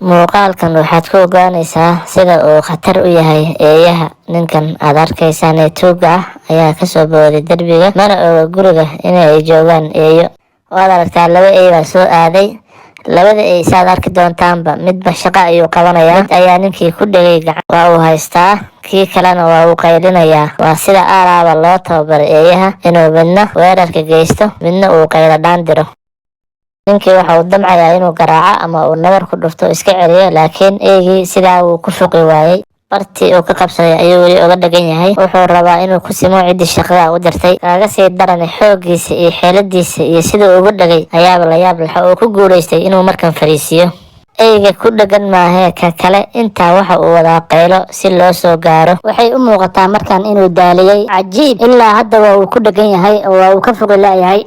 Muuqaalkan waxaad ku ogaanaysaa sida uu khatar u yahay eeyaha. Ninkan aad arkaysaan ee tuugga ah ayaa kasoo booday derbiga, mana oga guriga in ay joogaan eeyo. Waad aragtaa, laba ey baa soo aaday. Labada ey, saad arki doontaanba, midba shaqo ayuu qabanayaa. Mid ayaa ninkii ku dhegay gacan, waa uu haystaa, kii kalena waa uu qaylinayaa. Waa sida aalaaba loo tababaray eeyaha, inuu midna weerarka geysto, midna uu qaylo dhaan diro. Ninkii waxa uu damcayaa inuu garaaco ama uu nabar ku dhufto, iska celiyo, laakiin eygii sidaa wuu ku fuqi waayey. Bartii uu ka qabsaday ayuu weli uga dhagan yahay. Wuxuu rabaa inuu ku simo ciddii shaqada u dirtay. Kaaga sii darane, xooggiisa iyo xeeladiisa iyo siduu ugu dhagay ayaaba la yaab leh. Waxa uu ku guulaystay inuu markan fariisiiyo. Eyga ku dhagan maahee, ka kale intaa waxa uu wadaa qaylo si loo soo gaaro. Waxay u muuqataa markan inuu daaliyey. Cajiib, ilaa hadda waa uu ku dhegan yahay oo waa uu ka fogi la'yahay.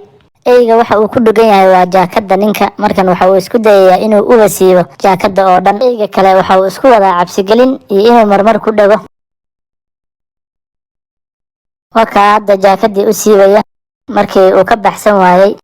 Eyga waxa uu ku dhegan yahay waa jaakada ninka. Markan waxa uu isku dayayaa inuu uba siibo jaakada oo dhan. Eyga kale waxa uu isku wadaa cabsigelin iyo inuu marmar ku dhego. Wakaa hadda jaakadii u siibaya markii uu ka baxsan waayey.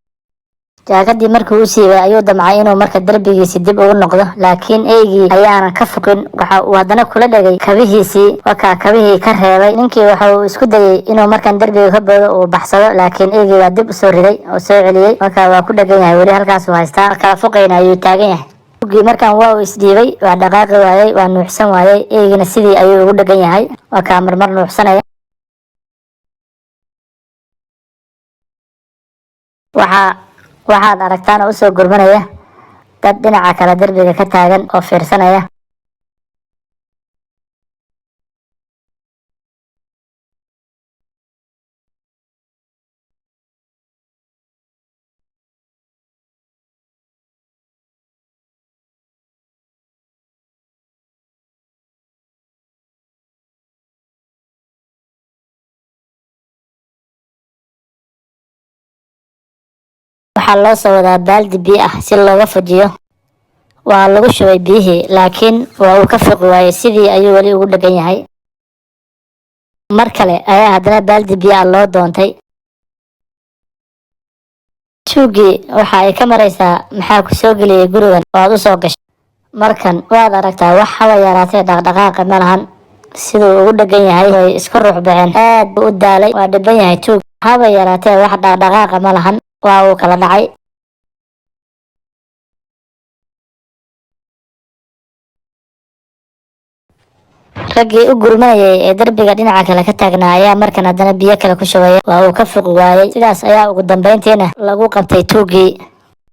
Jaakadii markii u siibay ayuu damcay inuu marka derbigiisi dib ugu noqdo, laakiin eygii ayaanan ka fuqin. Waxa uu haddana kula dhegay kabihiisii. Wakaa kabihii ka reebay. Ninkii waxa uu isku dayay inuu markan derbiga ka boodo, uu baxsado, laakiin eygii waa dib usoo riday oo soo celiyey. Wakaa waa ku dhegan yahay weli, halkaasuu haystaa, kala fuqayna ayuu taagan yahay. Gii markan waa uu isdhiibay, waa dhaqaaqi waayey, waa nuuxsan waayey. Eygina sidii ayuu ugu dhegan yahay. Waa kaa marmar nuuxsanaya. Waxaad aragtaan oo usoo gurmanaya dad dhinaca kale derbiga ka taagan oo fiirsanaya. Waxaa loo soo wadaa baaldi biyo ah si looga fujiyo. Waa lagu shubay biyihii, laakiin waa uu ka foqi waayey, sidii ayuu weli ugu dhegan yahay. Mar kale ayaa haddana baaldi biyo ah loo doontay. Tuuggii waxa ay ka maraysaa: "Maxaa ku soo geliyey gurigan oo aad u soo gashay?" Markan waad aragtaa, wax haba yaraatee dhaqdhaqaaqa ma lahan. Siduu ugu dhegan yahay way isku ruux baxeen. Aad buu u daalay, waa dhiban yahay tuug. Haba yaraatee wax dhaqdhaqaaqa ma lahan, waa uu kala dhacay. Raggii u gurmanayay ee derbiga dhinaca kale ka taagnaa ayaa markan haddana biyo kale ku shubaya. Waa uu ka fuqi waayey. Sidaas ayaa ugu dambeyntiina lagu qabtay tuuggii.